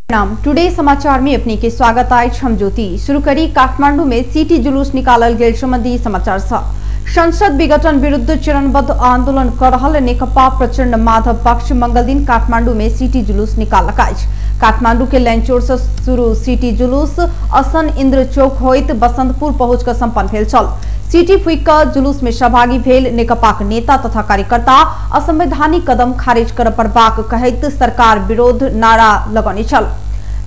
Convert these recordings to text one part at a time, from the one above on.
नाम टुडे समाचार में अपने के स्वागत अछि। हम ज्योति शुरू करी काठमांडू में सिटी जुलूस निकालल गेल संबंधी समाचार सँ। संसद विघटन विरुद्ध चरणबद्ध आंदोलन कर रहल नेकपा प्रचंड माधव पक्ष मंगल दिन काठमांडू में सिटी जुलूस निकाललक अछि। काठमांडू के लैंचोर से शुरू सिटी जुलूस असन इंद्र चौक होइत बसंतपुर पहुंच कर संपन्न भेल छल। सिटी फूकि कऽ जुलूस में सहभागी भेल नेकपाक नेता तथा कार्यकर्ता असंवैधानिक कदम खारिज कर पड़बाक कहैत सरकार विरोध नारा लगौने छल।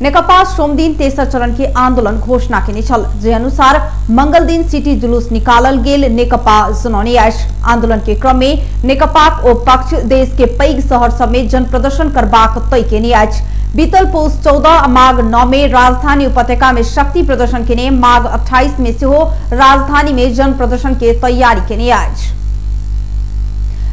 नेकपा सोमदिन तेसर चरण के आंदोलन घोषणा केने छल, जे अनुसार मंगल दिन सिटी जुलूस निकालल गेल नेकपा जनौने अछि। आंदोलन के क्रम में नेकपाक ओ पक्ष देश के पैघ शहर सब में जन प्रदर्शन करबाक तय केने अछि। बीतल पौष 14 माघ 9 में राजधानी उपत्यका में शक्ति प्रदर्शन केने माघ 28 में सेहो राजधानी में जन प्रदर्शन के तैयारी केने अछि।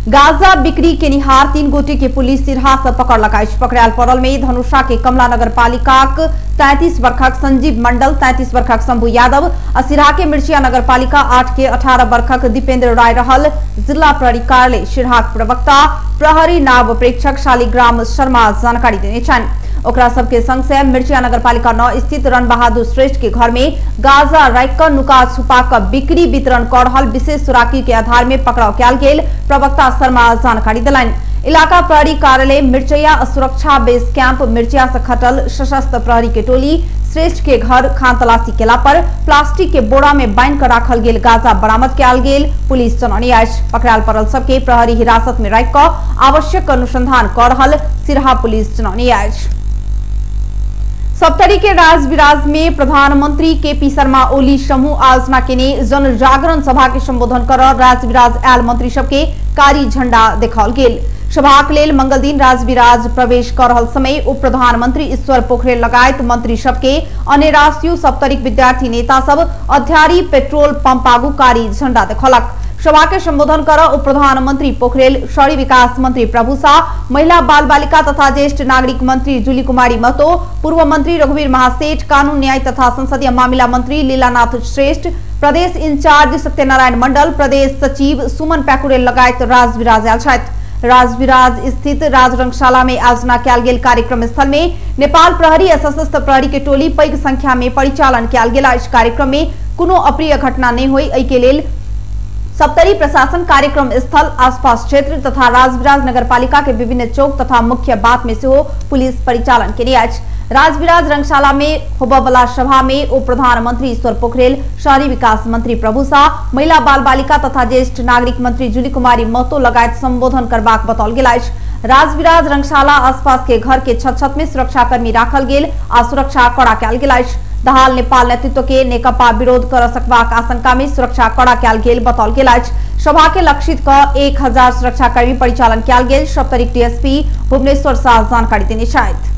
गाजा बिक्री केनिहार 3 गोटे के पुलिस सिरहा से पकड़लक अछि। पकड़ायल पड़ल में धनुषा के कमला नगर पालिकाक 33 वर्षक संजीव मंडल, 33 वर्षक शंभू यादव आ सिरहा के मिर्चिया नगर पालिका 8 के 18 वर्षक दीपेंद्र राय रहल जिला प्रहरी कार्यालय सिरहाक प्रवक्ता प्रहरी नाव प्रेक्षक शालिग्राम शर्मा जानकारी देने छनि। ओकरा सबके संग से मिर्चिया नगर पालिका 9 स्थित रण बहादुर श्रेष्ठ के घर में गाजा राखि कऽ नुका छुपा कऽ बिक्री वितरण कऽ रहल विशेष सुराकी के आधार में पकड़ाव कयल गेल प्रवक्ता शर्मा जानकारी देलनि। इलाका प्रहरी कार्यालय मिर्चैया सुरक्षा बेस कैंप मिर्चिया से खटल सशस्त्र प्रहरी के टोली श्रेष्ठ के घर खान तलाशी केला पर प्लास्टिक के बोरा में बांधि कऽ राखल गेल गाजा बरामद कयल गेल पुलिस जनौने अछि। पकड़ायल पड़ल सबके प्रहरी हिरासत में राखि कऽ आवश्यक अनुसंधान कऽ रहल सिरहा पुलिस जनौने अछि। सप्तरी के राजविराज में प्रधानमंत्री केपी शर्मा ओली समूह आयोजना केने जन जागरण सभा के संबोधन कर राजविराज आयल मंत्री सबके कारी झंडा देखाओल गेल। सभाक लेल मंगल दिन राजविराज प्रवेश कर रहल समय उप प्रधानमंत्री ईश्वर पोखरेल लगायत मंत्री सबके अन्य राष्ट्रीय सप्तरीक विद्यार्थी नेता सब अध्यारी पेट्रोल पंप आगू कारी झंडा देखौलक। सभा के संबोधन कर उप प्रधानमंत्री पोखरेल, शहरी विकास मंत्री प्रभु शाह, महिला बाल बालिका तथा ज्येष्ठ नागरिक मंत्री जूली कुमारी महतो, पूर्व मंत्री रघुवीर महासेठ, कानून न्याय तथा संसदीय मामला मंत्री लीलानाथ श्रेष्ठ, प्रदेश इंचार्ज सत्यनारायण मंडल, प्रदेश सचिव सुमन प्याकुरेल लगायत राजविराज आयल छथि। राजविराज स्थित राजरंगशाला में आयोजना कयल गेल कार्यक्रम स्थल में नेपाल प्रहरी आ सशस्त्र प्रहरी के टोली पैघ संख्या में परिचालन कयल गेल अछि। कार्यक्रम में कोनो अप्रिय घटना नहि होई एहि के लेल सप्तरी प्रशासन कार्यक्रम स्थल आसपास क्षेत्र तथा राजविराज नगरपालिका के विभिन्न चौक तथा मुख्य बात में सेहो पुलिस परिचालन केने अछि। राजविराज रंगशाला में होबयवला सभा में उप प्रधानमंत्री ईश्वर पोखरेल, शहरी विकास मंत्री प्रभु शाह, महिला बाल बालिका तथा ज्येष्ठ नागरिक मंत्री जूली कुमारी महतो लगायत संबोधन करबाक बताओल गेल अछि। राजविराज रंगशाला आसपास के घर के छत छत में सुरक्षाकर्मी राखल गेल आ सुरक्षा कड़ा कयल गेल अछि। दाहाल नेपाल नेतृत्व के नेकपा विरोध कर सकबाक आशंका में सुरक्षा कड़ा कयल गेल बताओल गेल अछि। सभा के लक्षित कऽ 1000 सुरक्षाकर्मी परिचालन कयल गेल सप्तरीक डीएसपी भुवनेश्वर शाह जानकारी देने छथि।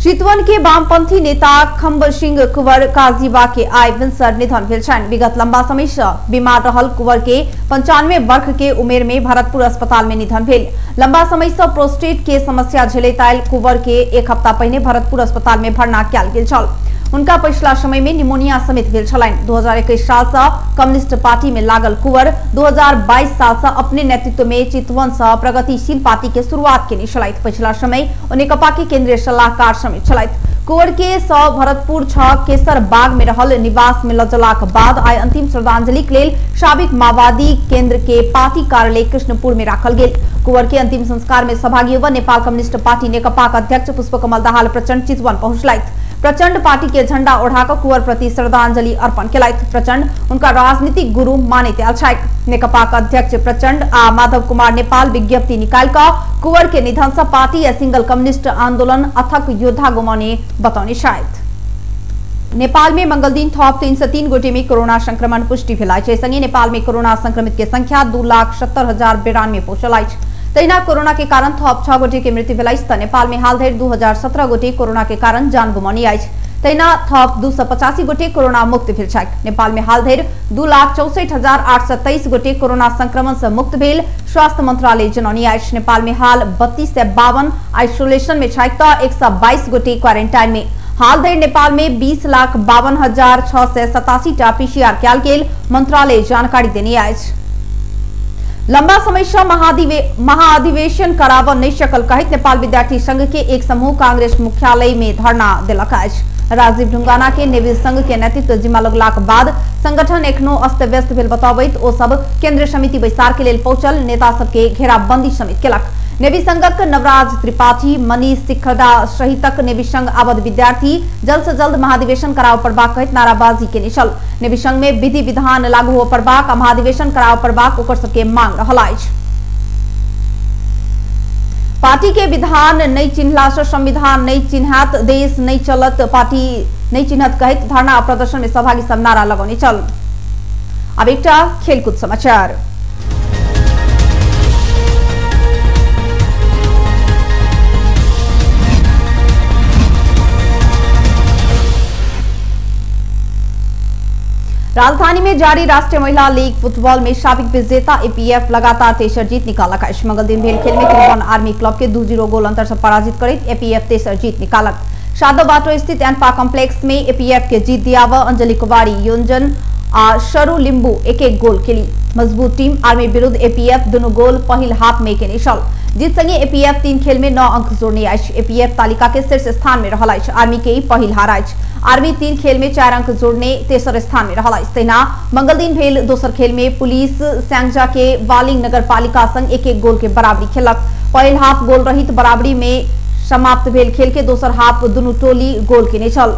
चितवन के वामपंथी नेता खम्ब सिंह कुंवर काजीवा के आइ भिनसर निधन भेल छनि। विगत लंबा समय से बीमार रहल कुंवर के 95 वर्ष के उमेर में भरतपुर अस्पताल में निधन भेल। लंबा समय से प्रोस्टेट के समस्या झेलैत आयल कुंवर के एक हफ्ता पहिने भरतपुर अस्पताल में भर्ना कयल गेल छल। उनका पिछला समय में निमोनिया समेत भेल छलनि। 2021 साल से कम्युनिस्ट पार्टी में लागल कुंवर 2022 साल से अपने नेतृत्व में चितवन से प्रगतिशील पार्टी के शुरुआत केने छलथि। पिछला समय ओ नेकपा के केंद्रीय सलाहकार समेत छलथि। कुंवर के 100 भरतपुर 6 केसर बाग में रहल निवास में लजलाक बाद आइ अंतिम श्रद्धांजलि के लेल साबिक माओवादी केंद्र के पार्टी कार्यालय कृष्णपुर में राखल गेल। कुंवर के अंतिम संस्कार में सहभागी होबय नेपाल कम्युनिस्ट पार्टी नेकपा के अध्यक्ष पुष्पकमल दाहाल प्रचंड चितवन पहुंचलथि। प्रचंड पार्टी के झंडा ओढ़ाकर कुंवर प्रति श्रद्धांजलि अर्पण केलथि। प्रचंड उनका राजनीतिक गुरु मानैत आयल छथि। नेकपा के अध्यक्ष प्रचंड आ माधव कुमार नेपाल विज्ञप्ति निकालि कऽ कुंवर के निधन से पार्टी आ सिंगल कम्युनिस्ट आंदोलन अथक योद्धा गुमाउने बतौने छथि। नेपाल में मंगल दिन थप 303 गोटे में कोरोना संक्रमण पुष्टि भेल अछि। संगे नेपाल में कोरोना संक्रमित के संख्या 2,70,092 पहुंचल अछि। तहिना कोरोना के कारण थप 6 गोटे के मृत्यु भेल अछि त नेपाल में हाल धरि 2017 गोटे कोरोना के कारण जान गुमाउने अछि। तहिना थप 285 गोटे कोरोना मुक्त भेल छथि। नेपाल में हाल धरि 2,64,823 गोटे कोरोना संक्रमण से मुक्त भेल स्वास्थ्य मंत्रालय जनौने अछि। नेपाल में हाल 3252 आइसोलेशन में छथि त 122 गोटे क्वारेंटाइन में। हाल धरि नेपाल में 20,52,687 टा पीसीआर कयल गेल मंत्रालय जानकारी देने अछि। लंबा समय से महाअधिवेशन कराब नहीं सकल कहैत नेपाल विद्यार्थी संघ के एक समूह कांग्रेस मुख्यालय में धरना दिलक अछि। राजीव ढुंगाना के नेवी संघ के नेतृत्व जिम्मा लगलाक बाद संगठन एखनो अस्त व्यस्त भेल बतबैत ओ सब केंद्रीय समिति बैसार के लेल पहुंचल नेता सबके घेराबंदी समेत केलक। नेवी संघक नवराज त्रिपाठी, मनीष सिखदा सहितक नेवी संघ आबद्ध विद्यार्थी जल्द से जल्द महाधिवेशन कराव पड़बाक कहैत नाराबाजी केने छल। नेवी संघ में विधि विधान लागू हो पड़बाक आ महाधिवेशन कराव पड़बाक ओकर सबके मांग रहल अछि। पार्टी के विधान नहीं चिन्हला से संविधान नहीं चिन्हत, देश नहीं चलत, पार्टी नहीं चिन्हत कहैत धरना आ प्रदर्शन में सहभागी सब नारा लगौने छल। अब एकटा खेलकूद समाचार। राजधानी में जारी राष्ट्रीय महिला लीग फुटबॉल में साबिक विजेता एपीएफ लगातार तेसर जीत निकालक अछि। मंगल दिन भेल खेल में त्रिभुवन आर्मी क्लब के 2-0 गोल अंतर से पराजित करैत एपीएफ तेसर जीत निकालक। सादो बाटो स्थित एनपा कॉम्प्लेक्स में एपीएफ के जीत दियाव अंजलि कुमारी योंजन आ शरू लिम्बू 1-1 गोल केली। मजबूत टीम आर्मी विरुद्ध एपीएफ दुनू गोल पहिल हाफ में केने छल। जीत संगे एपीएफ 3 खेल में 9 अंक जोड़ने अछि। एपीएफ तालिका के शीर्ष स्थान में रहल अछि। आर्मी के पहिल हार अछि। आर्मी 3 खेल में 4 अंक जोड़ने तेसर स्थान में रहल अछि। तहिना मंगल दिन भेल दोसर खेल में पुलिस स्यांगजा के वालिंग नगर पालिका संग 1-1 गोल के बराबरी खेलक। पहिल हाफ गोल रहित बराबरी में समाप्त भेल खेल के दोसर हाफ दुनू टोली गोल केने छल।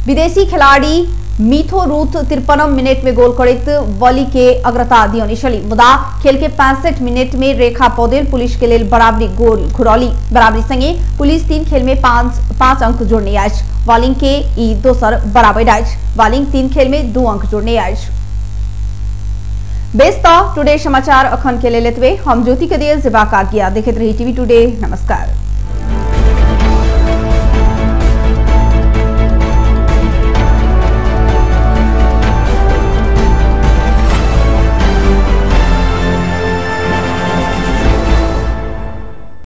विदेशी खिलाड़ी मिथो रूथ 53 मिनट में गोल करैत वली के अग्रता दियौने छली, मुदा खेल के 65 मिनट में रेखा पौडेल पुलिस के लेल बराबरी गोल घुरौली। बराबरी संगे पुलिस 3 खेल में 5 अंक जोड़ने अछि। वालिंग के ई दोसर बराबर अछि। वालिंग 3 खेल में 2 अंक जोड़ने अछि। बेस त टुडे समाचार अखन के लेल एतबे। हम ज्योति के दिए जेबाक आज्ञा। देखैत रही टीवी टुडे। नमस्कार।